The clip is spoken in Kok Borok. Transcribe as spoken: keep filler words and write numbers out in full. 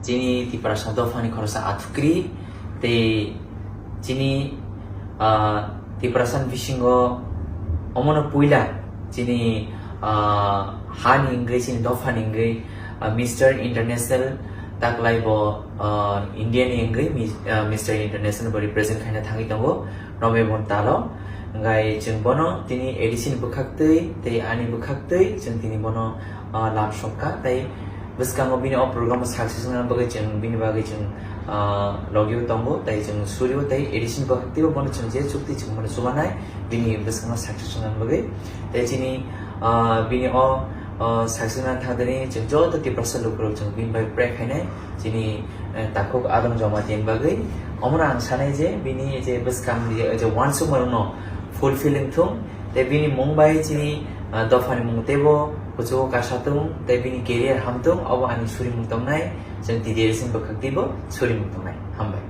Chini Tiprasa dophani khoroksa athukri tei chini, ah, Tiprasa bisingo omono puila chini, ah, hani wngwi, chini dophani wngwi, ah, Mister International taklai bo, ah, India ni wngwi mi-, ah, Mister International bo represent khaina thangwi tongo November talo. Hwnkhai chwng bono tini A D C ni bwkhaktwi tei ani bwkhaktwi chwng tini bono, ah, lab sokha tei bwskango bini o program o success wngna bagwi chwng bini bagwi chwng, ah, logio tongo tei chwng surio tei A D C ni bwkhaktwi bo bono chwng je chukti chwng bono chubanai bini bwskango success wngna bagwi. Tei chini, ah, bini o, ah, success wngna thangdani chwng joto Tiprasa lukurok chwng bini bai pray khainai chini, eh, takhuk Adam Jamatia ni bagwi. Omono ang sanai je bini je bwskang je, je uansukmano fulfill wngthung tei bini mung bai chini, ah, dophani mung teibo kuchugo kasa tung tei bini career hamtung, obo ani surimung tongnai, chwng T D R C ni bwkhaktwi bo surimung tongnai. Hambai.